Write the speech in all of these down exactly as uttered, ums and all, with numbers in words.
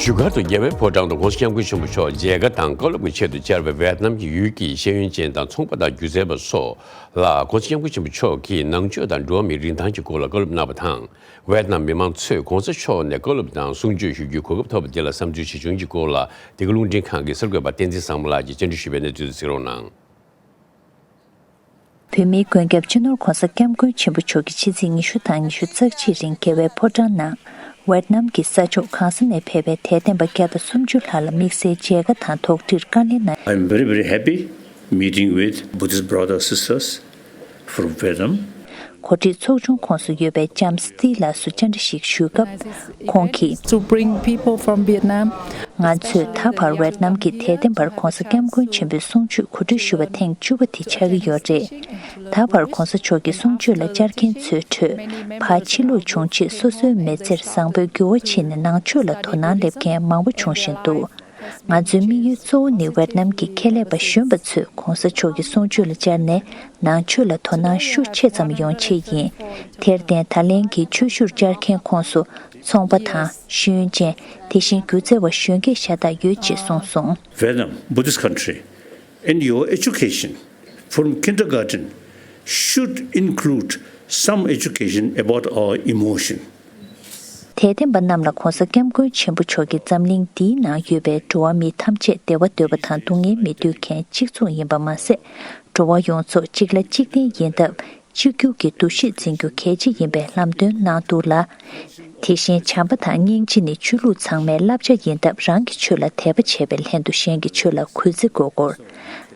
བཞུགས་སྒར་དུ་རྒྱལ་བའི་ཕོ་བྲང་དུ་༸གོང་ས་༸སྐྱབས་མགོན་ཆེན་པོ་མཆོག་མཇལ་ཁ་དང་བཀའ་སློབ་ཀྱི་ཆེད་དུ་བཅར་བའི་ཝེ་ཏི་ནམ་གྱི་ཡུལ་གྱི་ཤེས་ཡོན་ཅན་དང་ཚོང་པ་དང་སྒྱུ་རྩལ་པ་སོགས་ལ་༸གོང་ས་༸སྐྱབས་མགོན་ཆེན་པོ་མཆོག་གིས་ནང་ཆོས་དང་འགྲོ་བ་མིའི་རིན་ཐང་གི་སྐོར་ལ་བཀའ་སློབ་གནང་བ་དང་། ཝེ་ཏི་ནམ་མི་མང་ཚོས་༸གོང་ས་མཆོག་ནས་བཀའ་སློབ་དང་གསུང་ཆོས་ཞུ་རྒྱུའི་གོ་སྐབས་ཐོབ་པ་དེ་ལ་བསམ་ཚུལ་ཇི་བྱུང་གི་སྐོར་ལ་འདི་ག་རླུང་འཕྲིན་ཁང་གི་གསར་འགོད་པ་བསྟན་འཛིན་བཟང་མོ་ལགས་ཀྱིས་བཅར་འདྲི་ཞུས་པའི་གནས་ཚུལ་དེ་གཟིགས་རོགས་གནང་། བོད་མིའི་མགོན་སྐྱབས་སྤྱི་ནོར་༸གོང་ས་༸སྐྱབས་མགོན་ཆེན་པོ་མཆོག་གིས་ཕྱི་ཚེས་ཉི་ཤུ་དང་ཉི་ཤུ་རྩ་གཅིག་རིང་རྒྱལ་བའི་ཕོ་བྲང་ནང་ཝེ་ཏི་ནམ་གྱི་ས་ཕྱོགས་གང་ས་ནས་ཕེབས་པའི་དད་ལྡན་པ་བརྒྱ་དང་སུམ་ཅུ་ལྷག་ལ་དམིགས་བསལ་མཇལ་ཁ་དང་དོགས་འདྲིར་བཀའ་ལན་གནང་། I'm very, very happy meeting with Buddhist brothers, sisters from Vietnam. གོ་སྒྲིག་ཚོགས་ཆུང་ཁོངས་སུ་ཡོད་པའི་ལྕམ་སི་ཏི་ལགས་སུ་བཅར་འདྲི་ཞིག་ཞུས་སྐབས། ཁོང་གིས། To bring people from Vietnam. ང་ཚོས་ད་བར་ཝེ་ཏི་ནམ་གྱི་དད་ལྡན་པར་༸གོང་ས་༸སྐྱབས་མགོན་ཆེན་པོའི་གསུང་ཆོས་གོ་སྒྲིག་ཞུ་བ་ཐེངས་བཅུ་པ་དེ་ཆགས་ཀྱི་ཡོད་རེད། ད་བར་༸གོང་ས་མཆོག་གི་གསུང་ཆོས་ལ་བཅར་མཁན་ཚོའི་ཁྲོད། ཕར་ཕྱིར་ལོག་བྱུང་རྗེས་སོ་སོའི་མི་ཚེར་བཟང་པོའི་འགྱུར་བ་ཕྱིན་ནས་ནང་ཆོས་ལ་དོ་སྣང་སླེབས་མཁན་མང་པོ་འབྱུང་བཞིན་འདུག་ང་ཚོའི་དམིགས་ཡུལ་གཙོ་བོ་ནི་ཝེ་ཏི་ནམ་གྱི་ཁྱད་ལས་པ་གཞོན་པ་ཚོས་༸གོང་ས་མཆོག་གི་གསུང་ཆོས་ལ་བཅར་ནས་ནང་ཆོས་ལ་དོ་སྣང་ཤུགས་ཆེ་ཙམ་ཡོང་ཆེད་ཡིན། དེར་བརྟེན་ད་ལན་གྱི་ཆོས་ཞུར་བཅར་མཁན་ཁོངས་སུ་ཚོང་པ་དང་ཤེས་ཡོན་ཅན། དེ་བཞིན་སྒྱུ་རྩལ་བ་གཞོན་སྐྱེས་ཤ་སྟག་ཡོད་ཅེས་གསུངས་སོང་། Vietnam, Buddhist country, in your education, from kindergarten, should include some education about our emotion. དད་ལྡན་པ་རྣམས་ལ་༸གོང་ས་༸སྐྱབས་མགོན་ཆེན་པོ་མཆོག་གིས་འཛམ་གླིང་འདིའི་ནང་ཡོད་པའི་འགྲོ་བ་མི་ཐམས་ཅད་བདེ་བ་འདོད་པ་དང་སྡུག་བསྔལ་མི་འདོད་མཁན་གཅིག་མཚུངས་ཡིན་པ་མ་ཟད། འགྲོ་བ་ཡོངས་རྫོགས་གཅིག་ལ་གཅིག་བརྟེན་ཡིན་སྟབས། གཅིག་གྱུར་གྱི་འདུ་ཤེས་འཛིན་རྒྱུ་གལ་ཆེ་ཡིན་པའི་ལམ་སྟོན་གནང་འདུག་ལ། དེ་བཞིན་བྱམས་པ་དང་སྙིང་རྗེ་ནི་ཆོས་ལུགས་ཚང་མའི་བསླབ་བྱ་ཡིན་སྟབས། རང་གི་ཆོས་ལ་དད་པ་བྱས་པའི་ལྷན་དུ་གཞན་གྱི་ཆོས་ལ་གུས་བརྩི་དགོས་སྐོར།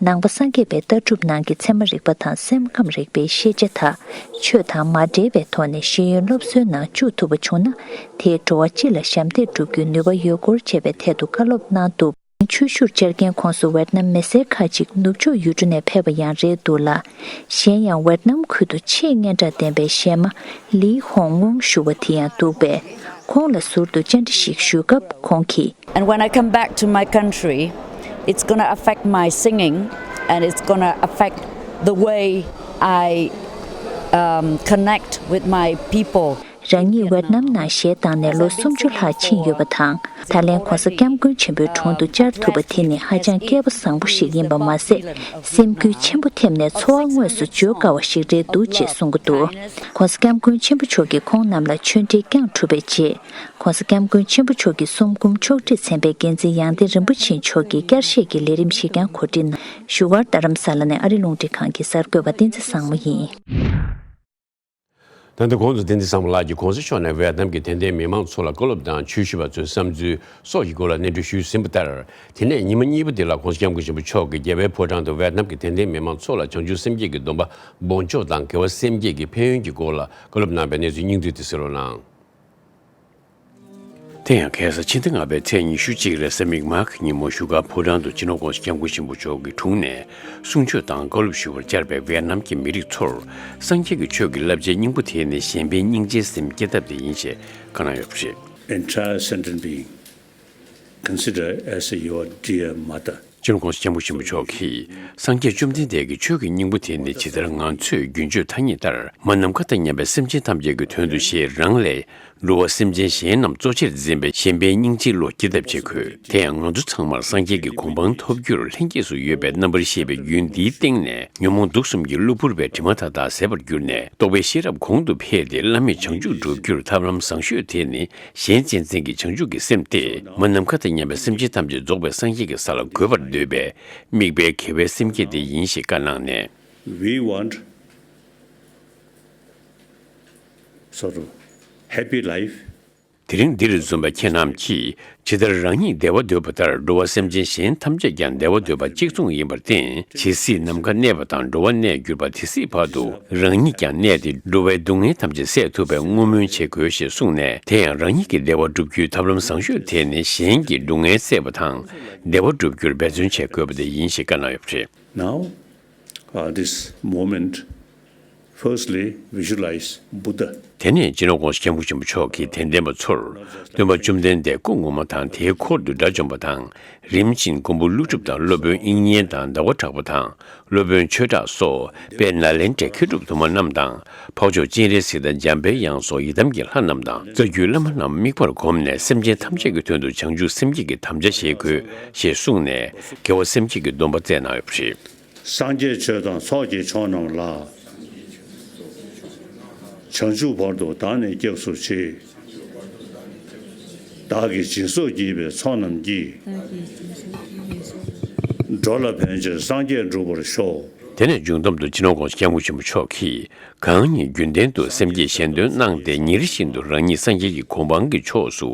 ནང་པ་སངས་རྒྱས་པའི་ལྟ་གྲུབ་ནང་གི་ཚད་མ་རིག་པ་དང་སེམས་ཁམས་རིག་པའི་ཤེས་བྱ་དག་ཆོས་དང་མ་འབྲེལ་བའི་ཐོག་ནས་ཤེས་ཡོན་སློབ་གསོའི་ནང་བཅུག་ཐུབ་པ་བྱུང་ན། དེས་འགྲོ་བ་སྤྱི་ལ་ཞབས་འདེགས་སྒྲུབ་རྒྱུའི་ནུས་པ་ཡོད་སྐོར་བཅས་པའི་ཐད་དུ་བཀའ་སློབ་གནང་འདུག་ཆོས་ཞུར་བཅར་མཁན་ཁོངས་སུ་ཝེ་ཏི་ནམ་མི་སེར་ཁག་ཅིག་ནུབ་ཕྱོགས་ཡུལ་གྲུ་ནས་ཕེབས་པ་ཡང་རེད་འདུག་ལ། གཞན་ཡང་ཝེ་ཏི་ནམ་ཁུལ་དུ་ཆེས་སྙན་གྲགས་ལྡན་པའི་གཞས་མ་ལི་ཧོང་ཝུང་ཞུ་བ་དེ་ཡང་འདུག་པས། ཁོང་ལ་ཟུར་དུ་བཅར་འདྲི་ཞིག་ཞུས་སྐབས་ཁོང་གིས། And when I come back to my country, it's gonna affect my singing and it's gonna affect the way I, um, connect with my people. རང་ཉིད་ཝེ་ཏི་ནམ་ནང་གཞས་བཏང་ནས་ལོ་སུམ་ཅུ་ལྷག་ཕྱིན་ཡོད་པ་དང་། ད་ལན་༸གོང་ས་༸སྐྱབས་མགོན་ཆེན་པོའི་དྲུང་དུ་བཅར་ཐུབ་པ་དེ་ནི་ཧ་ཅང་སྐལ་པ་བཟང་པོ་ཞིག་ཡིན་པ་མ་ཟད། སེམས་འགུལ་ཆེན་པོ་ཐེབས་ནས་ཚོར་བ་དངོས་སུ་བརྗོད་དཀའ་བ་ཞིག་རེད་འདུག་ཅེས་གསུང་གི་འདུག ༸གོང་ས་༸སྐྱབས་མགོན་ཆེན་པོ་མཆོག་གིས་ཁོང་རྣམས་ལ་ཆོས་འབྲེལ་བསྐྱངས་གྲུབ་པའི་རྗེས། ༸གོང་ས་༸སྐྱབས་མགོན་ཆེན་པོ་མཆོག་གི་གསུང་འབུམ་ཕྱོགས་སྒྲིག་ཚན་པའི་འགན་འཛིན་ཡང་སྟེང་རིན་པོ་ཆེ་མཆོག་གིས་བསྐྱར་བཤད་ཀྱི་ལས་རིམ་ཞིག་ཀྱང་གོ་སྒྲིག་གནང་། བཞུགས་སྒར་རྡ་རམ་ས་ལ་ནས་ཨ་རི་རླུང་འཕྲིན་ཁང་གི་གསར་འགོད་པ་བསྟན་འཛིན་བཟང་མོ་ཡིན། ད་ལྟ་གོང་དུ་བསྟན་འཛིན་བཟང་མོ་ལགས་ཀྱིས་༸གོང་ས་མཆོག་ནས་ཝེ་ཏི་ནམ་གྱི་དད་ལྡན་མི་མང་ཚོ་ལ་བཀའ་སློབ་དང་ཆོས་ཞུ་བ་ཚོའི་བསམ་ཚུལ་སོགས་ཀྱི་སྐོར་ལ་གནས་འདྲི་ཞུས་ཟིན་པ་ལྟར། དེ་ནས་ཉི་མ་གཉིས་པ་འདི་ལ་༸གོང་ས་༸སྐྱབས་མགོན་ཆེན་པོ་མཆོག་གིས་རྒྱལ་བའི་ཕོ་བྲང་དུ་ཝེ་ཏི་ནམ་གྱི་དད་ལྡན་མི་མང་ཚོ་ལ་བྱང་ཆུབ་སེམས་བསྐྱེད་ཀྱི་སྡོམ་པ་སྦོམ་ཆོག་དང་དགེ་བ་སེམས་བསྐྱེད་ཀྱི་ཕན་ཡོན་གྱི་སྐོར་ལ་བཀའ་སློབ་གནང་བའི་གནས་ཚུལ་སྙིང་བསྡུས་དེ་གཟིགས་རོགས་གནང་། དེ་ཡང་ཁ་སང་ཕྱི་ཟླ་ལྔ་པའི་ཚེས་ཉི་ཤུ་གཅིག་རེས་གཟའ་མིག་དམར་གྱི་ཉིན་མོ་བཞུགས་སྒར་ཕོ་བྲང་དུ་སྤྱི་ནོར་༸གོང་ས་༸སྐྱབས་མགོན་ཆེན་པོ་མཆོག་གི་དྲུང་ནས་གསུང་ཆོས་དང་བཀའ་སློབ་ཞུ་བར་བཅར་བའི་ཝེ་ཏི་ནམ་གྱི་མི་རིགས་ཚོར། སངས་རྒྱས་ཀྱི་ཆོས་ཀྱི་བསླབ་བྱའི་སྙིང་པོ་དེ་ནི་གཞན་ཕན་སྙིང་རྗེའི་སེམས་བསྐྱེད་ཐབས་དེ་ཡིན་ཞེས་བཀའ་གནང་ཡོད་པ་རེད། Entire sentient being consider as your dear mother. སྤྱི་ནོར་༸གོང་ས་༸སྐྱབས་མགོན་ཆེན་པོ་མཆོག་གིས། སངས་རྒྱས་བཅོམ་ལྡན་འདས་ཀྱི་ཆོས་ཀྱི་སྙིང་པོ་དེ་ནི་ཇི་ལྟར་ང་ཚོས་རྒྱུན་སྤྱོད་ཐ་སྙད་ལྟར། མ་ནམ་མཁའ་དང་མཉམ་པའི་སེམས་ཅན་ཐམས་ཅད་ཀྱི་དོན་དུ་ཞེས་རང་ལས། འགྲོ་བ་སེམས་ཅན་གཞན་རྣམས་གཙོ་ཆེར་འཛིན་པའི་གཞན་ཕན་སྙིང་རྗེའི་བློ་སྐྱེ་ཐབས་བྱེད་དགོས། དེ་ཡང་ང་ཚོ་ཚང་མར་སངས་རྒྱས་ཀྱི་གོ་འཕང་ཐོབ་རྒྱུར་ལྷན་སྐྱེས་སུ་ཡོད་པའི་རྣམ་པར་ཤེས་པའི་རྒྱུན་འདིའི་སྟེང་ནས། ཉོན་མོངས་དུག་གསུམ་གྱི་གློ་བུར་བའི་དྲི་མ་མཐའ་དག་ཟད་པར་གྱུར་ནས། རྟོགས་པའི་ཤེས་རབ་གོང་དུ་འཕེལ་ཏེ། བླ་མེད་བྱང་ཆུབ་འགྲུབ་རྒྱུར་ཐབས་ལམ་བཟང་ཤོས་དེ་ནི། གཞན་གཅེས་འཛིན་གྱི་བྱང་ཆུབ་ཀྱི་སེམས་ཏེ། མ་ནམ་མཁའ་དང་མཉམ་པའི་སེམས་ཅན་ཐམས་ཅད་རྫོགས་པའི་སངས་རྒྱས་ཀྱི་ས་ལ་འགོད་པར་འདོད་པའི། དམིགས་པའི་དགེ་བའི་སེམས་བསྐྱེད་དེ་ཡིན་ཞེས་བཀའ་གནང་ནས། We want sort of happy life. དེ་རིང་འདིར་འཛོམས་པའི་ཁྱེད་རྣམས་ཀྱིས། ཇི་ལྟར་རང་ཉིད་བདེ་བ་འདོད་པ་ལྟར། འགྲོ་བ་སེམས་ཅན་གཞན་ཐམས་ཅད་ཀྱང་བདེ་བ་འདོད་པ་གཅིག་མཚུངས་ཡིན་པར་བརྟེན། ཇི་སྲིད་ནམ་མཁའ་གནས་པ་དང་། འགྲོ་བ་གནས་གྱུར་པ། དེ་སྲིད་བར་དུ་རང་ཉིད་ཀྱང་གནས་ཏེ། འགྲོ་བའི་སྡུག་བསྔལ་ཐམས་ཅད་སེལ་ཐུབ་པའི་བསྔོ་སྨོན་བྱེད་དགོས་ཞེས་གསུངས་ནས། དེ་ཡང་རང་ཉིད་ཀྱི་བདེ་བ་བསྒྲུབ་རྒྱུའི་ཐབས་ལམ་བཟང་ཤོས་དེ་ནི། གཞན་གྱི་སྡུག་བསྔལ་སེལ་བ་དང་། བདེ་བ་བསྒྲུབ་རྒྱུར་འབད་བརྩོན་བྱེད་དགོས་པ་དེ་ཡིན་ཞེས་བཀའ་གནང་ཡོད་པ་རེད། Now, uh, this moment, Firstly, visualize Buddha. དེ་ནས་སྤྱི་ནོར་༸གོང་ས་༸སྐྱབས་མགོན་ཆེན་པོ་མཆོག་གིས་དད་ལྡན་པ་ཚོར་སྟོན་པ་བཅོམ་ལྡན་འདས་སྐུ་ངོ་མ་དང་དེའི་འཁོར་དུ་དགྲ་བཅོམ་པ་དང་། རིམ་བཞིན་མགོན་པོ་ཀླུ་སྒྲུབ་དང་སློབ་དཔོན་དབྱིག་གཉེན་དང་ཟླ་བ་གྲགས་པ་དང་། སློབ་དཔོན་ཆོས་གྲགས་སོགས་དཔལ་ནཱ་ལེནྡྲའི་མཁས་གྲུབ་དུ་མ་རྣམས་དང་། འཕགས་མཆོག་སྤྱན་རས་གཟིགས་དང་འཇམ་དཔལ་དབྱངས་སོགས་ཡི་དམ་གྱི་ལྷ་རྣམས་དང་། རྩ་བརྒྱུད་བླ་མ་རྣམས་དམིགས་པར་བསྒོམས་ནས་སེམས་ཅན་ཐམས་ཅད་ཀྱི་དོན་དུ་བྱང་ཆུབ་སེམས་བསྐྱེད་ཀྱི་དམ་བཅའ་བཞེས་དགོས་ཞེས་གསུངས་ནས་དགེ་བ་སེམས་བསྐྱེད་ཀྱི་སྡོམ་པ་བསྩལ་གནང་ཡོད་པ་རེད། སངས་རྒྱས་ཆོས་དང་ཚོགས་ཀྱི་མཆོག་རྣམས་ལ། བྱང་ཆུབ་བར་དུ་བདག་ནི་སྐྱབས་སུ་མཆི། བདག་གིས་སྦྱིན་སོགས་བགྱིས་པའི་ཚོགས་རྣམས་ཀྱིས། འགྲོ་ལ་ཕན་ཕྱིར་སངས་རྒྱས་འགྲུབ་པར་ཤོག། དེ་ནས་མཇུག་བསྡོམས་དུ་སྤྱི་ནོར་༸གོང་ས་༸སྐྱབས་མགོན་ཆེན་པོ་མཆོག་གིས། གང་ཉིད་རྒྱུན་ལྡན་དུ་སེམས་བསྐྱེད་གཞན་དོན་གནང་སྟེ་ཉིན་རེ་བཞིན་དུ་རང་ཉིད་སངས་རྒྱས་ཀྱི་གོ་འཕང་གི་ཕྱོགས་སུ་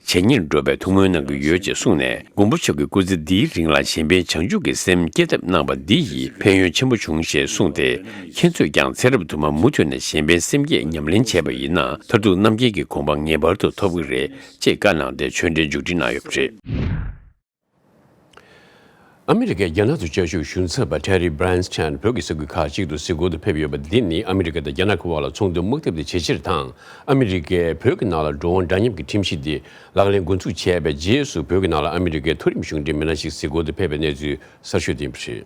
ཇེ་ཉེར་འགྲོ་བའི་ཐུགས་སྨོན་གནང་གི་ཡོད་ཅེས་གསུངས་ནས། མགོན་པོ་མཆོག་གི་སྐུ་ཚེ་འདིའི་རིང་ལ་གཞན་ཕན་བྱང་ཆུབ་ཀྱི་སེམས་བསྐྱེད་ཐབས་གནང་བ་འདི་ཡིས་ཕན་ཡོན་ཆེན་པོ་བྱུང་ཞེས་གསུངས་ཏེ། ཁྱེད་ཚོས་ཀྱང་ཚེ་རབས་དུ་མར་མུ་མཐུད་ནས་གཞན་ཕན་སེམས་བསྐྱེད་ཉམས་ལེན་བྱས་པ་ཡིན་ན། མཐར་ཐུག་རྣམ་མཁྱེན་གྱི་གོ་འཕང་ངེས་པར་དུ་ཐོབ་ཀྱི་རེད་ཅེས་བཀའ་གནང་སྟེ་ཆོས་འབྲེལ་མཇུག་སྒྲིལ་གནང་ཡོད་པ་རེད། ཨ་མི་རི་ཀའི་རྒྱ་ནག་ཏུ་བཅའ་བཞུགས་གཞུང་ཚབ་པ་Terry Branstad་བོད་ཀྱི་ས་ཁུལ་ཁག་ཅིག་ཏུ་གཟིགས་སྐོར་དུ་ཕེབས་ཡོད་པ་འདི་ནི་ཨ་མི་རི་ཀ་དང་རྒྱ་ནག་གི་དབར་ལ་ཚོགས་འདུ་དམིགས་བསལ་དེ་ཇེ་ཆེར་དང་། ཨ་མི་རི་ཀས་བོད་ཀྱི་ནང་ལ་འགྲོ་འོང་འདྲ་མཉམ་གྱི་ཁྲིམས་གཞི་དེ་ལག་ལེན་འགོ་འཛུགས་བྱས་པའི་རྗེས་སུ། བོད་ཀྱི་ནང་ལ་ཨ་མི་རི་ཀའི་མཐོ་རིམ་གཞུང་འབྲེལ་མི་སྣ་ཞིག་གཟིགས་སྐོར་དུ་ཕེབས་པའི་གནས་ཚུལ་གསར་ཤོས་དེ་ཡིན་པ་རེད།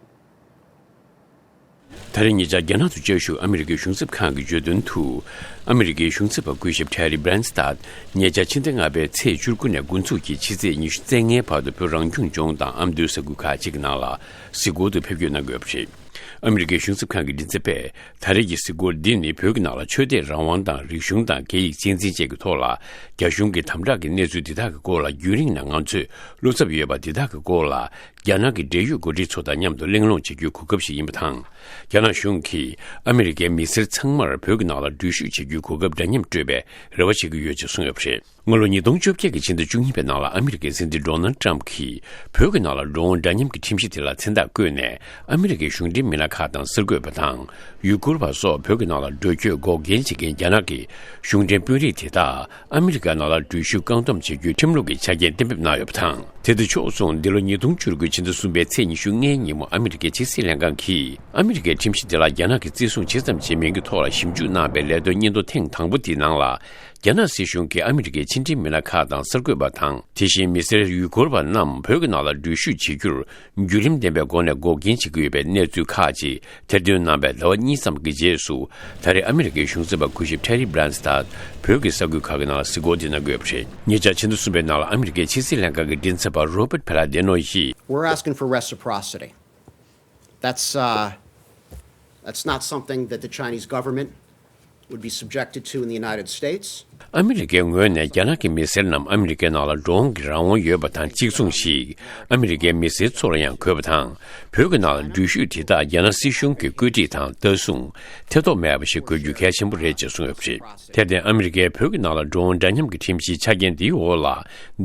ད་རེས་ཉེ་ཆར་རྒྱ་ནག་ཏུ་བཅའ་བཞུགས་ཨ་མི་རི་ཀའི་གཞུང་ཚབ་ཁང་གིས་བརྗོད་དོན་དུ། ཨ་མི་རི་ཀའི་གཞུང་ཚབ་པ་སྐུ་ཞབས་Terry Branstad་ཉེ་ཆར་ཕྱི་ཟླ་ལྔ་པའི་ཚེས་བཅུ་དགུ་ནས་འགོ་འཛུགས་ཀྱིས་ཕྱི་ཚེས་ཉི་ཤུ་རྩ་ལྔའི་བར་དུ་བོད་རང་སྐྱོང་ལྗོངས་དང་ཨ་མདོའི་ས་ཁུལ་ཁག་ཅིག་གི་ནང་ལ་གཟིགས་སྐོར་དུ་ཕེབས་སྐྱོད་གནང་དགོས་པ་རེད། ཨ་མི་རི་ཀའི་གཞུང་ཚབ་ཁང་གི་མགྲིན་ཚབ་པས། ད་རེས་ཀྱི་གཟིགས་སྐོར་འདི་ནི་བོད་ཀྱི་ནང་ལ་ཆོས་དད་རང་དབང་དང་རིག་གཞུང་དང་སྐད་ཡིག་གཅེས་འཛིན་བཅས་ཀྱི་ཐོག་ལ་རྒྱ་གཞུང་གི་དམ་དྲག་གི་གནས་ཚུལ་འདི་དག་གི་སྐོར་ལ་རྒྱུན་རིང་ནས་ང་ཚོས་བློ་འཚབ་ཡོད་པ་འདི་དག་གི་སྐོར་ལ། རྒྱ་ནག་གི་འབྲེལ་ཡོད་འགོ་ཁྲིད་ཚོ་དང་མཉམ་དུ་གླེང་སློང་བྱེད་རྒྱུའི་གོ་སྐབས་ཤིག་ཡིན་པ་དང་། རྒྱ་ནག་གཞུང་གིས་ཨ་མི་རི་ཀའི་མི་སེར་ཚང་མར་བོད་ཀྱི་ནང་ལ་འགྲུལ་བཞུད་བྱེད་རྒྱུའི་གོ་སྐབས་འདྲ་མཉམ་སྤྲོད་པའི་རེ་བ་བྱེད་ཀྱི་ཡོད་ཅེས་གསུངས་ཡོད་པ་རེད། སྔ་ལོ་ཉིས་སྟོང་བཅོ་བརྒྱད་ཀྱི་ཕྱི་ཟླ་བཅུ་གཉིས་པའི་ནང་ལ་ཨ་མི་རི་ཀའི་སྲིད་འཛིན་Donald Trump་གིས་བོད་ཀྱི་ནང་ལ་འགྲོ་འོང་འདྲ་མཉམ་གྱི་ཁྲིམས་གཞི་དེ་ལ་མཚན་རྟགས་བཀོད་ནས། ཨ་མི་རི་ཀའི་གཞུང་འབྲེལ་མི་སྣ་ཁག་དང་གསར་འགོད་པ་དང་། ཡུ་གུར་བ་སོགས་བོད་ཀྱི་ནང་ལ་འགྲོ་སྐྱོད་འགོག་རྐྱེན་བྱེད་མཁན་རྒྱ་ནག་གི་གཞུང་འབྲེལ་དཔོན་རིགས་དེ་དག་ཨ་མི་རི་ཀ་ནང་ལ་འགྲུལ་བཞུད་བཀག་སྡོམ་བྱེད་རྒྱུའི་ཁྲིམས་ལུགས་ཀྱི་ཆ་རྐྱེན་གཏན་འབེབས་གནང་ཡོད་པ་དང་། དེ་དང་ཕྱོགས་མཚུངས་འདི་ལོ་ཉིས་སྟོང་བཅུ་དགུ་ཕྱི་ཟླ་གསུམ་པའི་ཚེས་ཉི་ཤུ་ལྔའི་ཉིན་མོ་ཨ་མི་རི་ཀའི་ཕྱི་སྲིད་ལྷན་ཁང་གིས་ཨ་མི་རི་ཀའི་ཁྲིམས་གཞི་དེ་ལ་རྒྱ་ནག་གིས་བརྩི་སྲུང་ཇི་ཙམ་བྱེད་མིན་གྱི་ཐོག་ལ་ཞིབ་འཇུག་གནང་བའི་ལས་དོན་སྙན་ཐོ་ཐེངས་དང་པོ་དེའི་ནང་ལ། རྒྱ་ནག་སྲིད་གཞུང་གིས་ཨ་མི་རི་ཀའི་ཕྱི་འབྲེལ་མི་སྣ་ཁག་དང་གསར་འགོད་པ་དང་། དེ་བཞིན་མི་སེར་ཡུ་གུར་བ་རྣམས་བོད་ཀྱི་ནང་ལ་འགྲུལ་བཞུད་བྱེད་རྒྱུར་བརྒྱུད་རིམ་ལྡན་པའི་སྒོ་ནས་འགོག་རྐྱེན་བྱེད་ཀྱི་ཡོད་པའི་གནས་ཚུལ་ཁག་ཅིག་ཐེར་འདོན་གནང་བའི་ཟླ་བ་གཉིས་ཙམ་གྱི་རྗེས་སུ། ད་རེས་ཨ་མི་རི་ཀའི་གཞུང་ཚབ་པ་སྐུ་ཞབས་Terry Branstad་བོད་ཀྱི་ས་ཁུལ་ཁག་གི་ནང་ལ་གཟིགས་སྐོར་དེ་གནང་གི་ཡོད་པ་རེད། ཉེ་ཆར་ཕྱི་ཟླ་གསུམ་པའི་ནང་ལ་ཨ་མི་རི་ཀའི་ཕྱི་སྲིད་ལྷན་ཁང་གི་མགྲིན་ཚབ་པ་Robert Palladino་ཡིས། We're asking for reciprocity. That's, uh, that's not something that the Chinese government would be subjected to in the United States. ཨ་མི་རི་ཀའི་ངོས་ནས་རྒྱ་ནག་གི་མི་སེར་རྣམས་ཨ་མི་རི་ཀའི་ནང་ལ་འགྲོ་འོང་གི་རང་དབང་ཡོད་པ་དང་གཅིག་མཚུངས་ཤིག་ཨ་མི་རི་ཀའི་མི་སེར་ཚོ་ལ་ཡང་དགོས་པ་དང་། བོད་ཀྱི་ནང་ལ་འགྲུལ་བཞུད་དེ་དག་རྒྱ་ནག་སྲིད་གཞུང་གི་བཀོད་སྒྲིག་དང་ལྟ་སྲུང་། ཐེ་གཏོགས་མེད་པ་ཞིག་དགོས་རྒྱུ་གལ་ཆེན་པོ་རེད་ཅེས་གསུངས་ཡོད་པ་རེད། དེར་བརྟེན་ཨ་མི་རི་ཀས་བོད་ཀྱི་ནང་ལ་འགྲོ་འོང་འདྲ་མཉམ་གྱི་ཁྲིམས་གཞིའི་ཆ་རྐྱེན་འདིའི་འོག་ལ།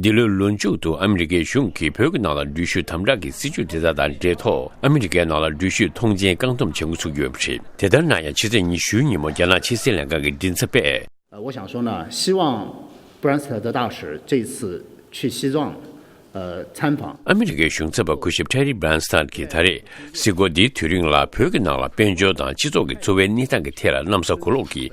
འདི་ལོའི་ལོ་མཇུག་ཏུ་ཨ་མི་རི་ཀའི་གཞུང་གིས་བོད་ཀྱི་ནང་ལ་འགྲུལ་བཞུད་དམ་དྲག་གི་སྲིད་བྱུས་དེ་དག་དང་འབྲེལ་ཐོག་ཨ་མི་རི་ཀའི་ནང་ལ་འགྲུལ་བཞུད་ཐོངས་མཆན་བཀག་སྡོམ་བྱེད་འགོ་ཚུགས་ཀྱི་ཡོད་པ་རེད། དེ་ལྟར་ན་ཡང་ཕྱི་ཚེས་ཉི་ཤུའི་ཉིན་མོ་རྒྱ་ནག་ཕྱི་སྲིད་ལྷན་ཁང་གི་མགྲིན་ཚབ་པས། 呃，我想说呢，希望布兰斯特大使这次去西藏，呃，参访。 ཨ་མི་རི་ཀའི་གཞུང་ཚབ་པ་སྐུ་ཞབས་Terry Branstad་གིས་ད་རེས་གཟིགས་སྐོར་འདིའི་དུས་རིང་ལ་བོད་ཀྱི་ནང་ལ་དཔལ་འབྱོར་དང་སྤྱི་ཚོགས་ཀྱི་འཚོ་བའི་གནས་སྟངས་ཀྱི་ཐད་ལ་གནམ་ས་གོ་ལོག་གི་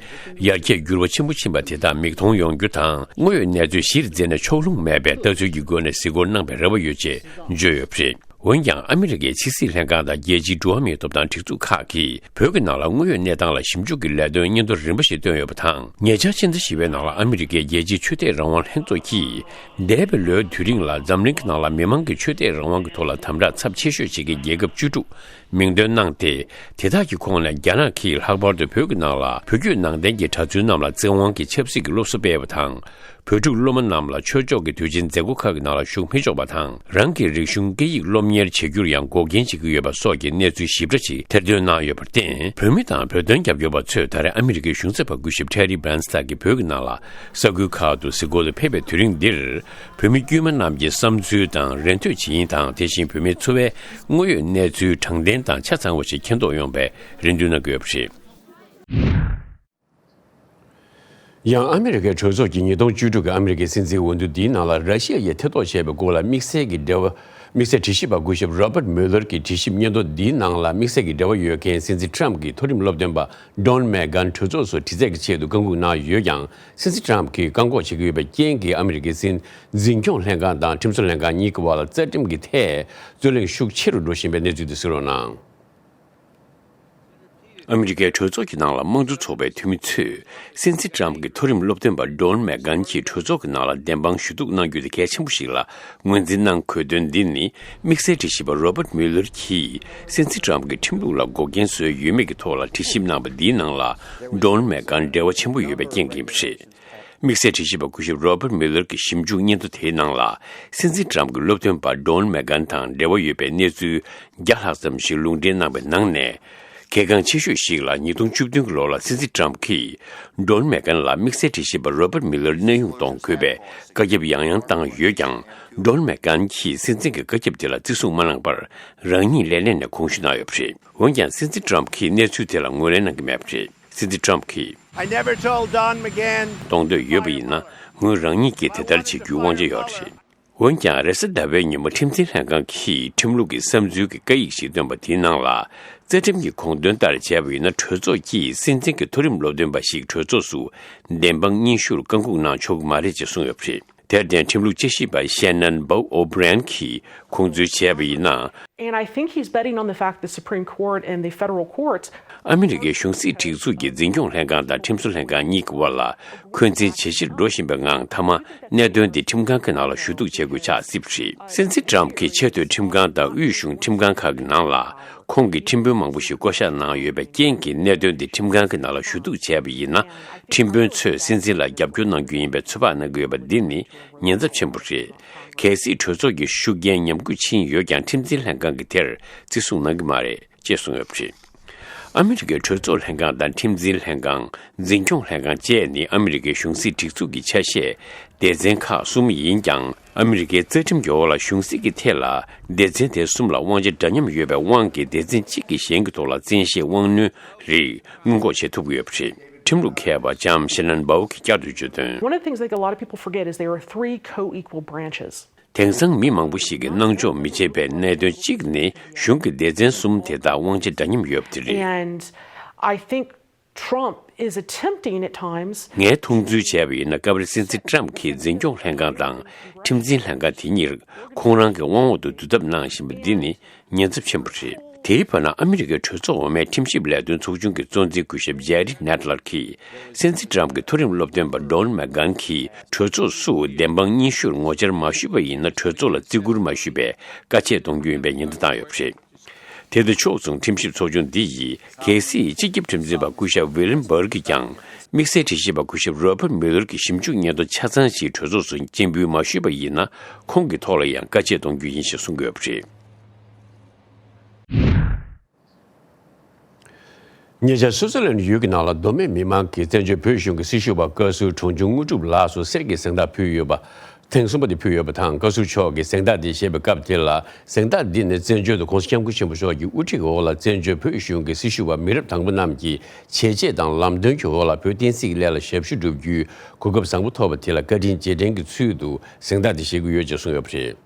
ཡར་རྒྱས་འགྱུར་བ་ཆེན་པོ་ཕྱིན་པ་དེ་དག་མིག་མཐོང་ཡོང་རྒྱུ་དང་། དངོས་ཡོད་གནས་ཚུལ་གཞིར་འཛིན་ནས་ཕྱོགས་ལྷུང་མེད་པའི་ལྟ་ཚུལ་གྱི་སྒོ་ནས་གཟིགས་སྐོར་གནང་བའི་རེ་བ་ཡོད་ཅེས་བརྗོད་ཡོད་པ་རེད། འོན་ཀྱང་ཨ་མི་རི་ཀའི་ཕྱི་སྲིད་ལྷན་ཁང་དང་རྒྱལ་སྤྱིའི་འགྲོ་བ་མིའི་ཐོབ་ཐང་སྒྲིག་འཛུགས་ཁག་གིས་བོད་ཀྱི་ནང་ལ་དངོས་ཡོད་གནས་སྟངས་ལ་ཞིབ་འཇུག་གི་ལས་དོན་སྙན་ཐོ་རིམ་པ་ཞིག་བཏོན་ཡོད་པ་དང་། ཉེ་ཆར་ཕྱི་ཟླ་བཞི་པའི་ནང་ལ་ཨ་མི་རི་ཀའི་རྒྱལ་སྤྱིའི་ཆོས་དད་རང་དབང་ལྷན་ཚོགས་ཀྱིས། འདས་པའི་ལོའི་དུས་རིང་ལ་འཛམ་གླིང་གི་ནང་ལ་མི་མང་གི་ཆོས་དད་རང་དབང་གི་ཐོག་ལ་དམ་དྲག་ཚབས་ཆེ་ཤོས་བྱེད་མཁན་རྒྱལ་ཁབ་བཅུ་དྲུག་མིང་འདོན་གནང་སྟེ། དེ་དག་གི་ཁོངས་ནས་རྒྱ་ནག་གིས་ལྷག་པར་དུ་བོད་ཀྱི་ནང་ལ་བོད་བརྒྱུད་ནང་བསྟན་གྱི་གྲྭ་བཙུན་རྣམས་ལ་བཙན་དབང་གིས་ཆབ་སྲིད་ཀྱི་སློབ་གསོ་སྤེལ་བ་དང་། བོད་ཕྲུག་སློབ་མ་རྣམས་ལ་ཆོས་ཕྱོགས་ཀྱི་དུས་ཆེན་མཛད་སྒོ་ཁག་གི་ནང་ལ་ཞུགས་མི་ཆོག་པ་དང་། རང་གི་རིག་གཞུང་སྐད་ཡིག་སློབ་གཉེར་བྱེད་རྒྱུར་ཡང་འགོག་རྐྱེན་བྱེད་ཀྱི་ཡོད་པ་སོགས་ཀྱི་གནས་ཚུལ་ཞིབ་ཕྲ་ཞིག་ཐེར་འདོན་གནང་ཡོད་པར་བརྟེན། བོད་མི་དང་བོད་དོན་རྒྱབ་སྐྱོར་བ་ཚོས་ད་རེས་ཨ་མི་རི་ཀའི་གཞུང་ཚབ་པ་སྐུ་ཞབས་Terry Branstad་གིས་བོད་ཀྱི་ནང་ལ་ས་ཁུལ་ཁག་ཏུ་གཟིགས་སྐོར་དུ་ཕེབས་པའི་དུས་རིང་འདིར། བོད་མི་དཀྱུས་མ་རྣམས་ཀྱི་བསམ་ཚུལ་དང་རེ་འདོད་ཇི་ཡིན་དང་། དེ་བཞིན་བོད་མིའི་འཚོ་བའི་དངོས་ཡོད་གནས་ཚུལ་དྲང་བདེན་དང་ཆ་ཚང་བ་ཞིག་མཁྱེན་རྟོགས་ཡོང་བའི་རེ་འདུན་གནང་གི་ཡོད་པ་རེད། ཡང་ཨ་མི་རི་ཀའི་གྲོས་ཚོགས་ཀྱིས་ཉིས་སྟོང་བཅུ་དྲུག་གི་ཨ་མི་རི་ཀའི་སྲིད་འཛིན་འོས་བསྡུ་འདིའི་ནང་ལ་ར་ཤི་ཡ་ཡིས་ཐེ་གཏོགས་བྱས་པའི་སྐོར་ལ་དམིགས་བསལ་གྱི་འབྲེལ་བ་ དམིགས་བསལ་དྲི་ཞིབ་པ་སྐུ་ཞབས་Robert Mueller གྱི་དྲི་ཞིབ་སྙན་ཐོ་འདིའི་ནང་ལ་དམིགས་བསལ་གྱི་འབྲེལ་བ་ཡོད་མཁན་སྲིད་འཛིན་Trump གྱི་མཐོ་རིམ་སློབ་སྟོན་པ་Don McGahn གྲོས་ཚོགས་སུ་དྲི་རྩད་ཀྱི་ཆེད་དུ་བཀའ་འགུག་གནང་ཡོད་ཀྱང་། སྲིད་འཛིན་Trump གྱིས་བཀག་འགོག་བྱེད་ཀྱི་ཡོད་པའི་རྐྱེན་གྱིས་ཨ་མི་རི་ཀའི་སྲིད་འཛིན་སྐྱོང་ལྷན་ཁང་དང་ཁྲིམས་བཟོ་ལྷན་ཁང་གཉིས་ཀྱི་བར་ལ་རྩ་ཁྲིམས་ཀྱི་ཐད་རྩོད་གླེང་ཤུགས་ཆེ་རུ་འགྲོ་བཞིན་པའི་གནས་ཚུལ་དེ་གསན་རོགས་གནང་། ཨ་མི་རི་ཀའི་གྲོས་ཚོགས་ཀྱི་ནང་ལ་དམངས་གཙོ་ཚོགས་པའི་འཐུས་མི་ཚོས་སྲིད་འཛིན་Trump གྱི་མཐོ་རིམ་སློབ་སྟོན་པ་Don McGahn གྱིས་གྲོས་ཚོགས་ཀྱི་ནང་ལ་བདེན་དཔང་ཞུ་གཏུག་གནང་རྒྱུ་དེ་གལ་ཆེན་པོ་ཞིག་ལ་ངོས་འཛིན་གནང་དགོས་དོན་འདི་ནི། དམིགས་བསལ་དྲི་ཞིབ་པ་Robert Mueller གྱིས་སྲིད་འཛིན་Trump གྱིས་ཁྲིམས་ལུགས་ལ་འགོག་རྐྱེན་བཟོས་ཡོད་མེད་ཀྱི་ཐོག་ལ་དྲི་ཞིབ་གནང་པ་འདིའི་ནང་ལ་Don McGahn འབྲེལ་བ་ཆེན་པོ་ཡོད་པའི་རྐྱེན་གྱིས་ཡིན་པ་རེད། དམིགས་བསལ་དྲི་ཞིབ་པ་སྐུ་ཞབས་Robert Mueller གྱི་ཞིབ་འཇུག་སྙན་ཐོ་དེའི་ནང་ལ། སྲིད་འཛིན་Trump གྱི་སློབ་སྟོན་པ་Don McGahn དང་འབྲེལ་བ་ཡོད་པའི་གནས་ཚུལ་བརྒྱ་ལྷག་ཙམ་ཞིག་ལུང་འདྲེན་གནང་པའི་ནང་ནས། གལ་འགངས་ཆེ་ཤོས་ཤིག་ལ་ཉིས་སྟོང་བཅུ་བདུན་གྱི་ལོ་ལ་སྲིད་འཛིན་Trump གྱིས་Don McGahn ལ་དམིགས་བསལ་དྲི་ཞིབ་པ་Robert Mueller གནས་དབྱུང་གཏོང་དགོས་པའི་བཀའ་ཁྱབ་ཡང་ཡང་བཏང་ཡོད་ཀྱང་། Don McGahn གྱིས་སྲིད་འཛིན་གྱི་བཀའ་ཁྱབ་དེ་ལ་བརྩི་སྲུང་མ་གནང་བར། རང་ཉིད་ལས་གནས་ནས་དགོངས་ཞུ་གནང་ཡོད་པ་རེད། འོན་ཀྱང་སྲིད་འཛིན་Trump གྱིས་གནས་ཚུལ་དེ་ལ་ངོས་ལེན་གནང་གི་མེད་པ་རེད། སྲིད་འཛིན་Trump གྱིས། I never told Don McGahn གཏོང་འདོད་ཡོད་པ་ཡིན་ན། ངོས་རང་ཉིད་ཀྱིས་དེ་ལྟར་བྱེད་རྒྱུའི་དབང་ཆ་ཡོད་རེད། འོན་ཀྱང་། རེས་གཟའ་ཟླ་བའི་ཉིན་མོ་ཁྲིམས་འཛིན་ལྷན་ཁང་གིས་ཁྲིམས་ལུགས་ཀྱི་བསམ་ཚུལ་གྱི་བཀའ་ཡིག་ཞིག་བཏོན་པ་དེའི་ནང་ལ། རྩ་ཁྲིམས་ཀྱི་དགོངས་དོན་ལྟར་བྱས་པ་ཡིན་ན། གྲོས་ཚོགས་ཀྱིས་སྲིད་འཛིན་གྱི་མཐོ་རིམ་སློབ་སྟོན་པ་ཞིག་གྲོས་ཚོགས་སུ་བདེན་དཔང་སྙན་ཞུར་བཀའ་འགུག་གནང་ཆོག་གི་མ་རེད་ཅེས་གསུངས་ཡོད་པ་རེད། དེར་བརྟེན། ཁྲིམས་ལུགས་དཔྱད་ཞིབ་པ་Shannon Bowe O'Brien གྱིས་ཁུངས་འཛུལ་བྱས་པ་ཡིན་ན། And I think he's betting on the fact the Supreme Court and the federal courts ཨ་མི་རི་ཀའི་གཞུང་སྲིད་སྒྲིག་འཛུགས་ཀྱི་འཛིན་སྐྱོང་ལྷན་ཁང་དང་ཁྲིམས་བཟོ་ལྷན་ཁང་གཉིས་ཀྱི་དབར་ལ་འཁོན་འཛིན་ཇེ་ཆེར་འགྲོ་བཞིན་པའི་ངང་། མཐའ་མ་གནད་དོན་འདི་ཁྲིམས་ཁང་གི་ནང་ལ་ཞུ་གཏུག་བྱེད་དགོས་ཆགས་སྲིད་པ་རེད། སྲིད་འཛིན་Trump གྱིས་ཆེས་མཐོའི་ཁྲིམས་ཁང་དང་དབུས་གཞུང་ཁྲིམས་ཁང་ཁག་གི་ནང་ལ། ཁོང་གིས་ཁྲིམས་དཔོན་མང་པོ་ཞིག་བསྐོ་གཞག་གནང་ཡོད་པའི་རྐྱེན་གྱིས། གནད་དོན་འདི་ཁྲིམས་ཁང་གི་ནང་ལ་ཞུ་གཏུག་བྱས་པ་ཡིན་ན། ཁྲིམས་དཔོན་ཚོས་སྲིད་འཛིན་ལ་རྒྱབ་སྐྱོར་གནང་རྒྱུ་ཡིན་པའི་ཚོད་དཔག་གནང་གི་ཡོད་པ་འདི་ནི་ཉེན་ཚབས་ཆེན་པོ་རེད། གལ་སྲིད་གྲོས་ཚོགས་ཀྱི་ཤུགས་རྐྱེན་ཉམས་རྒུད་ཕྱིན་ཡོད་ཀྱང་། ཁྲིམས་འཛིན་ལྷན་ཁང་གིས་དེར་བརྩི་སྲུང་གནང་གི་མ་རེད་ཅེས་གསུངས་ཡོད་པ་རེད། ཨ་མི་རི་ཀའི་གྲོས་ཚོགས་ལྷན་ཁང་དང་ཁྲིམས་འཛིན་ལྷན་ཁང་། འཛིན་སྐྱོང་ལྷན་ཁང་བཅས་ནི་ཨ་མི་རི་ཀའི་གཞུང་སྲིད་སྒྲིག་འཛུགས་ཀྱི་ཆ་ཤས་སྡེ་ཚན་ཁག་གསུམ་ཡིན་ཀྱང་། ཨ་མི་རི་ཀའི་རྩ་ཁྲིམས་ཀྱི་འོག་ལ་གཞུང་སྲིད་ཀྱི་ཐད་ལ་སྡེ་ཚན་དེ་གསུམ་ལ་དབང་ཆ་འདྲ་མཉམ་ཡོད་པའི་དབང་གིས། སྡེ་ཚན་གཅིག་གིས་གཞན་གྱི་ཐོག་ལ་བཙན་ཤེད་དབང་གནོན་རིགས་སྔོན་འགོག་བྱེད་ཐུབ་ཀྱི་ཡོད་པ་རེད། ཁྲིམས་ལུགས་མཁས་པ་ལྕམ་Shannon Bowe གིས་བསྐྱར་དུ་བརྗོད་དོན། One of the things I think a lot of people forget is there are three co-equal branches. དེང་སང་མི་མང་པོ་ཞིག་གིས་སྣང་འཇོག་མི་བྱེད་པའི་གནད་དོན་གཅིག་ནི། གཞུང་གི་སྡེ་ཚན་གསུམ་དེ་དག་དབང་ཆ་འདྲ་མཉམ་ཡོད་པ་དེ་རེད། And I think Trump is attempting at times ངས་མཐོང་ཚུལ་བྱས་པ་ཡིན་ན། སྐབས་རེ་སྲིད་འཛིན་Trump གྱིས་འཛིན་སྐྱོང་ལྷན་ཁང་དང་ཁྲིམས་འཛིན་ལྷན་ཁང་དེ་གཉིས་ཁོང་རང་གི་དབང་འོག་ཏུ་བསྡུ་ཐབས་གནང་བཞིན་པ་འདི་ནི་ཉེན་ཚབས་ཆེན་པོ་རེད། དེའི་བར་ན། ཨ་མི་རི་ཀའི་གྲོས་ཚོགས་འོག་མའི་ཁྲིམས་ཞིབ་ལས་དོན་ཚོགས་ཆུང་གི་གཙོ་འཛིན་སྐུ་ཞབས་Jerry Nadler གྱིས། སྲིད་འཛིན་Trump གྱི་མཐོ་རིམ་སློབ་སྟོན་པ་Don McGahn གྱིས་གྲོས་ཚོགས་སུ་བདེན་དཔང་སྙན་ཞུར་ངོ་བཅར་མ་ཞུས་པ་ཡིན་ན། གྲོས་ཚོགས་ལ་བརྩི་བཀུར་མ་ཞུས་པའི་བཀའ་ཆད་གཏོང་རྒྱུ་ཡིན་པའི་ཉེན་བརྡ་བཏང་ཡོད་པ་རེད། དེ་དང་ཕྱོགས་མཚུངས། ཁྲིམས་ཞིབ་ཚོགས་ཆུང་འདི་ཡིས་གལ་སྲིད་སྤྱི་ཁྱབ་ཁྲིམས་འཛིན་པ་སྐུ་ཞབས་William Barr གྱིས་ཀྱང་དམིགས་བསལ་དྲི་ཞིབ་པ་སྐུ་ཞབས་Robert Mueller གྱི་ཞིབ་འཇུག་སྙན་ཐོ་ཆ་ཚང་ཞིག་གྲོས་ཚོགས་སུ་སྤྱན་འབུལ་མ་ཞུས་པ་ཡིན་ན། ཁོང་གི་ཐོག་ལ་ཡང་བཀའ་ཆད་གཏོང་རྒྱུ་ཡིན་ཞེས་གསུང་གི་ཡོད་པ་རེད། ཉེ་ཆར་སུའུ་ཙི་ལན་ཡུལ་གྱི་ནང་ལ་མདོ་སྨད་མི་མང་གིས་བཙན་བྱོལ་བོད་གཞུང་གི་སྲི་ཞུ་བ་བཀའ་ཟུར་དྲུང་ཆུང་དངོས་གྲུབ་ལགས་སུ་གསེར་གྱི་གཟེངས་རྟགས་ཕུལ་ཡོད་པ། ཐེངས་གསུམ་པ་དེ་ཕུལ་ཡོད་པ་དང་། བཀའ་ཟུར་མཆོག་གིས་གཟེངས་རྟགས་དེ་བཞེས་པའི་སྐབས་དེ་ལ། གཟེངས་རྟགས་འདི་ནི་བཙན་བྱོལ་དུ་༸གོང་ས་༸སྐྱབས་མགོན་ཆེན་པོ་མཆོག་གི་དབུ་ཁྲིད་འོག་ལ་བཙན་བྱོལ་བོད་གཞུང་གི་སྲི་ཞུ་བ་མི་རབས་དང་པོ་རྣམས་ཀྱི་བྱས་རྗེས་དང་ལམ་སྟོན་གྱི་འོག་ལ་བོད་བསྟན་སྲིད་ཀྱི་ལས་ལ་ཞབས་ཞུ་བསྒྲུབ་རྒྱུའི་གོ་སྐབས་བཟང་པོ་ཐོབ་པ་དེ་ལ་བཀའ་དྲིན་རྗེས་དྲན་གྱི་ཚུལ་དུ་གཟེངས་རྟགས་དེ་བཞེས་ཀྱི་ཡོད་ཅེས་གསུངས་ཡོད་པ་རེད།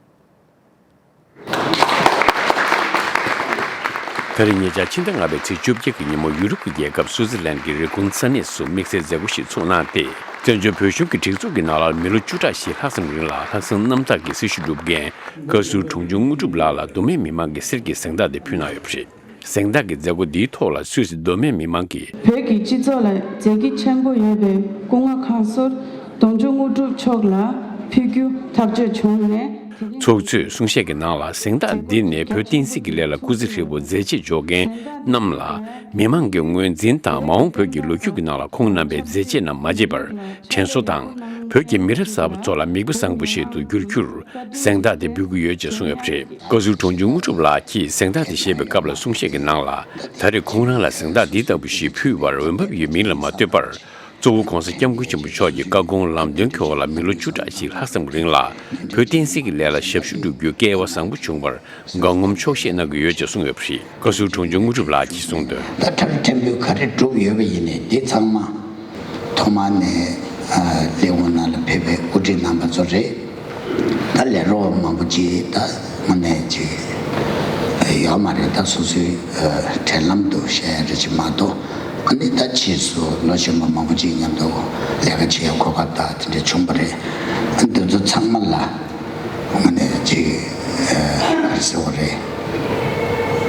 ད་རེས་ཉེ་ཆར་ཕྱི་ཟླ་ལྔ་པའི་ཚེས་བཅོ་བརྒྱད་ཀྱི་ཉིན་མོ། ཡུ་རོབ་ཀྱི་རྒྱལ་ཁབ་སུའུ་ཙི་ལན་གྱི་རི་ཀོན་ས་གནས་སུ་དམིགས་བསལ་མཛད་སྒོ་ཞིག་ཚོགས་གནང་སྟེ། བཙན་བྱོལ་བོད་གཞུང་གི་སྒྲིག་འཛུགས་ཀྱི་ནང་ལ་མི་ལོ་བཅུ་ཕྲག་བཞི་ལྷག་ཙམ་རིང་ལ་ལྷག་བསམ་རྣམ་དག་གིས་སྲི་ཞུ་བསྒྲུབས་མཁན་བཀའ་ཟུར་དྲུང་ཆུང་དངོས་གྲུབ་ལགས་ལ་མདོ་སྨད་མི་མང་གིས་གསེར་གྱི་གཟེངས་རྟགས་དེ་ཕུལ་གནང་ཡོད་པ་རེད། གཟེངས་རྟགས་ཀྱི་མཛད་སྒོ་འདིའི་ཐོག་ལ་སུད་སི་མདོ་སྨད་མི་མང་གིས། བོད་ཀྱི་སྤྱི་ཚོགས་ལ་མཛད་ཀྱི་ཆེན་པོ་ཡོད་པའི་སྐུ་ངོ་ཁག་ཟུར་དྲུང་ཆུང་དངོས་གྲུབ་མཆོག་ལ་ཕུལ་རྒྱུ་ཐག་གཅོད་བྱུང་ནས། ཚོགས་གཙོས་གསུང་བཤད་ཀྱི་ནང་ལ། གཟེངས་རྟགས་འདི་ནི་བོད་བསྟན་སྲིད་ཀྱི་ལས་ལ་སྐུ་ཚེ་ཧྲིལ་པོ་མཛད་རྗེས་འཇོག་མཁན་རྣམས་ལ། མི་མང་གི་ངོས་འཛིན་དང་། མ་འོངས་བོད་ཀྱི་ལོ་རྒྱུས་ཀྱི་ནང་ལ་ཁོང་རྣམ་པའི་མཛད་རྗེས་རྣམས་མ་བརྗེད་པར་དྲན་གསོ་དང་། བོད་ཀྱི་མི་རབས་གསར་པ་ཚོ་ལ་མིག་དཔེ་བཟང་པོ་ཞིག་ཏུ་འགྱུར་རྒྱུར་གཟེངས་རྟགས་དེ་འབུལ་གྱི་ཡོད་ཅེས་གསུངས་ཡོད་པ་རེད། བཀའ་ཟུར་དྲུང་ཆུང་དངོས་གྲུབ་ལགས་ཀྱིས་གཟེངས་རྟགས་དེ་བཞེས་པའི་སྐབས་ལ་གསུང་བཤད་ཀྱི་ནང་ལ། ད་རེས་ཁོང་རང་ལ་གཟེངས་རྟགས་འདི་ལྟ་བུ་ཞིག་ཕུལ་བར་འོས་འབབ་ཡོད་མིན་ལ་མ་ལྟོས་པར། གཙོ་བོ་༸གོང་ས་༸སྐྱབས་མགོན་ཆེན་པོ་མཆོག་གི་བཀའ་དགོངས་ལམ་སྟོན་གྱི་འོག་ལ་མི་ལོ་བཅུ་ཕྲག་ཞིག་ལྷག་ཙམ་རིང་ལ་བོད་བསྟན་སྲིད་ཀྱི་ལས་ལ་ཞབས་ཞུ་བསྒྲུབ་རྒྱུའི་སྐལ་བ་བཟང་པོ་བྱུང་བར་དགའ་ངོམ་ཆོག་ཤེས་གནང་གི་ཡོད་ཅེས་གསུངས་ཡོད་པ་རེད། བཀའ་ཟུར་དྲུང་ཆུང་དངོས་གྲུབ་ལགས་ཀྱིས་གསུངས་དོན། ད་ཕྲུ་གུ་ཕྲན་བུ་ག་རེ་བསྒྲུབས་ཡོད་པ་ཡིན་ནའི་འདི་ཚང་མ་ཐོག་མར་ནས་ཨ་ལས་ཁུངས་ནང་ལ་ཕེབས་པའི་དབུ་ཁྲིད་རྣམ་པ་ཚོ་རེད། ད་ལས་རོགས་མང་པོ་ཅིག་ད་ དངོས་གནས་ཅིག་ཡོད་མ་རེད། ད་སོ་སོའི་འབྲེལ་ལམ་དུ་བཤད་ཡ་རེད་ཅིག་མ་གཏོགས། ཨ་ནི་ད་ཕྱིས་སུ་ལོ་གཞོན་པ་མང་པོ་ཅིག་མཉམ་དུ་ལས་ཀ་བྱེད་ཡ་གོ་སྐབས་དང་དེ་འདྲ་བྱུང་བ་རེད། ཨ་འདི་ཚོ་ཚང་མ་ལ་དངོས་གནས་ཅིག་ག་རེ་ཟེར་བ་རེད།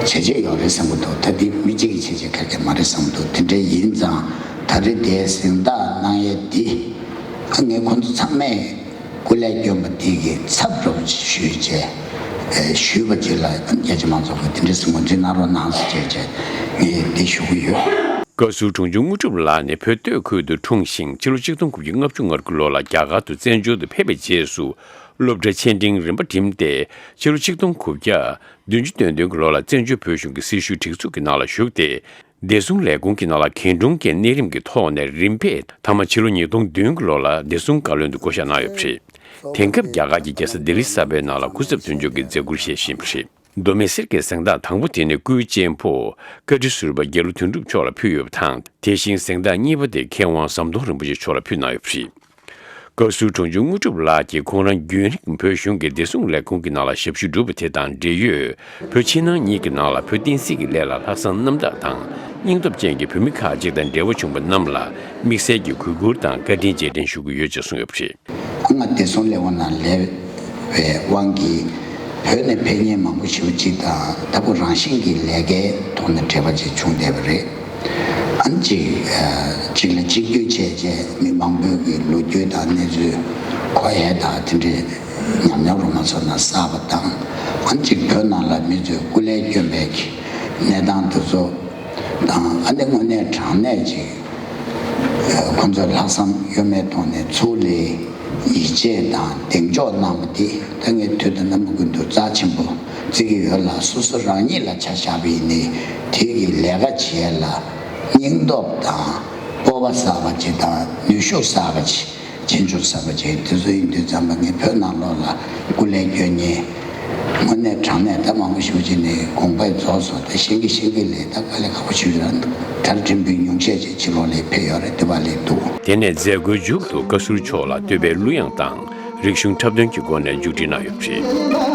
བྱས་རྗེས་ཡོད་རེད་བསམ་གྱི་འདུག་ད་འདི་མི་གཅིག་གི་བྱས་རྗེས་ག་གེ་མ་རེད་བསམ་གྱི་འདུག་དེ་འདྲ་ཡིན་ཙང་ད་རེས་དེ་གཟེངས་རྟགས་གནང་ཡས་འདི་ཨ་ངས་ཁོང་ཚོ་ཚང་མས་སྐུ་ལས་བསྐྱོན་པ་འདི་གི་ཚབ་རོབ་ཞུས་བྱས་ཞུས་པ་ཅིག་ལ་རྒྱ་ཆེ་མང་ཚོགས་ཀྱིས་དེ་འདྲ་ཟིན་ངོས་འཛིན་གནང་རོགས་གནང་ཟེར་བྱས་བྱས་ངས་འདི་ཞུ་གི་ཡོད། བཀའ་ཟུར་དྲུང་ཆེ་དངོས་གྲུབ་ལགས་ནི་བོད་སྟོད་ཁུལ་དུ་འཁྲུངས་ཤིང་ཕྱི་ལོ་ཆིག་སྟོང་དགུ་བརྒྱ་ལྔ་བཅུ་ང་དགུ་ལོ་ལ་རྒྱ་གར་དུ་བཙན་བྱོལ་དུ་ཕེབས་པའི་རྗེས་སུ་སློབ་གྲྭའི་ཆེས་འབྲིང་རིམ་པ་འགྲིམས་ཏེ་ཕྱི་ལོ་ཆིག་སྟོང་དགུ་བརྒྱ་བདུན་ཅུ་དོན་བདུན་གྱི་ལོ་ལ་བཙན་བྱོལ་བོད་གཞུང་གི་སྲི་ཞུའི་སྒྲིག་འཛུགས་ཀྱི་ནང་ལ་ཞུགས་ཏེ། བདེ་སྲུང་ལས་ཁུངས་ཀྱི་ནང་ལ་གད་དྲུང་གི་གནས་རིམ་གྱི་ཐོག་ནས་རིམ་པས་མཐའ་མ་ཕྱི་ལོ་ཉིས་སྟོང་བདུན་གྱི་ལོ་ལ་བདེ་སྲུང་བཀའ་བློན་དུ་བསྐོ་གཞག་གནང་ཡོད་པ་རེད། དེང་སྐབས་རྒྱ་གར་གྱི་རྒྱལ་ས་ལྡི་ལི་གསར་པའི་ནང་ལ་སྐུ་ཚབ་དོན་གཅོད་ཀྱི་མཛད་ཁུར་བཞེས་བཞིན་པ་རེད། མདོ་སྨད་གསེར་གྱི་གཟེངས་རྟགས་དང་པོ་དེ་ནི་སྐུའི་གཅེན་པོ་བཀའ་ཁྲི་ཟུར་པ་རྒྱལ་བློན་དོན་གྲུབ་མཆོག་ལ་ཕུལ་ཡོད་པ་དང་། དེ་བཞིན་གཟེངས་རྟགས་གཉིས་པ་དེ་མཁས་དབང་ཟམ་གདོང་རིན་པོ་ཆེ་མཆོག་ལ་ཕུལ་གནང་ཡོད་པ་རེད། བཀའ་ཟུར་དྲུང་ཆེ་དངོས་གྲུབ་ལགས་ཀྱིས་ཁོང་རང་རྒྱུན་རིང་བོད་གཞུང་གི་བདེ་སྲུང་ལས་ཁུངས་ཀྱི་ནང་ལ་ཞབས་ཞུ་བསྒྲུབས་པ་དེ་དང་འབྲེལ་ཡོད་བོད་ཕྱི་ནང་གཉིས་ཀྱི་ནང་ལ་བོད་བསྟན་སྲིད་ཀྱི་ལས་ལ་ལྷག་བསམ་རྣམ་དག་དང་སྙིང་སྟོབས་ཅན་གྱི་བོད་མི་ཁག་ཅིག་དང་འབྲེལ་བ་བྱུང་བ་རྣམས་ལ་དམིགས་བསལ་གྱི་གུས་བཀུར་དང་བཀའ་དྲིན་རྗེས་དྲན་ཞུ་གི་ཡོད་ཅེས་གསུངས་ཡོད་པ་རེད། ང་བདེ་སྲུང་ལས་ཁུངས་ནང་ལས་པའི་དབང་གིས་བོད་ནས་ཕེབས་མཁན་མང་པོ་ཞེ་པོ་ཅིག་དང་ལྟ་བུ་རང་བཞིན་གྱི་ལས་ཀའི་ཐོག་ནས་འབྲེལ་བ་ཅིག་བྱུང་བསྡད་པ་རེད། ཨ་ནི་གཅིག་གཅིག་ལ་གཅིག་བསྡུར་བྱས་རྗེས་མི་མང་པོས་ཀྱི་ལོ་རྒྱུས་དང་གནས་ཚུལ་གོ་ཡས་དང་དེ་འདྲའི་ཉམས་མྱོང་རོ་མ་སོ་ན་བསགས་པ་དང་། ཨ་ནི་གཅིག་བོད་ནང་ལ་མི་ཚོས་སྐུ་ལས་བསྐྱོན་པའི་གི་གནས་སྟངས་དེ་ཚོ་དང་། ཨ་ནི་དངོས་གནས་དྲང་གནས་ཅིག་ཁོང་ཚོས་ལྷག་བསམ་གཡོ་མེད་ཐོག་ནས་ཚུར་ལ་ཡིད་ཆེས་དང་གདེང་འཇོག་གནང་བ་འདི་ད་ངས་དུས་དང་རྣམ་པ་ཀུན་ཏུ་རྩ་ཆེན་པོ་བརྩི་གི་ཡོད་ལ། སོ་སོ་རང་ཉིད་ལ་ཆ་བཞག་པ་ཡིན་ནའི་དེ་གི་ལས་ཀ་བྱེད་ཡ་ལ་སྙིང་སྟོབས་དང་སྤོབས་པ་བསགས་པ་ཅིག་དང་ནུས་ཤུགས་བསགས་པ་ཅིག་རྗེས་འཇུག་ཟབ་པ་ཅིག་དེ་ཚོ་ཡིན་དུས་ཙམ་པ་ངས་བོད་ནང་ལོགས་ལ་སྐུ་ལས་བསྐྱོན་མཁན་དངོས་གནས་དྲང་གནས་ད་མང་པོ་ཞེ་པོ་ཅིག་ནས་དགོངས་པ་རྫོགས་སོང་། ད་ཤེས་ཀྱི་ཤེས་ཀྱི་ལས་ད་དཀའ་ལས་ཁག་པོ་ཞིག་རེད། ད་དྲན་པའི་ཉུང་ཤས་ཅིག་ཕྱི་ལོགས་ལ་ཕེབས་ཡོད་རེད། དེ་བ་ལས་འདུག་དེ་ནས་མཛད་སྒོའི་མཇུག་ཏུ་བཀའ་ཟུར་མཆོག་ལ་བསྟོད་པའི་གླུ་དབྱངས་དང་རིག་གཞུང་འཁྲབ་སྟོན་གྱི་སྒོ་ནས་མཇུག་སྒྲིལ་གནང་ཡོད་པ་རེད།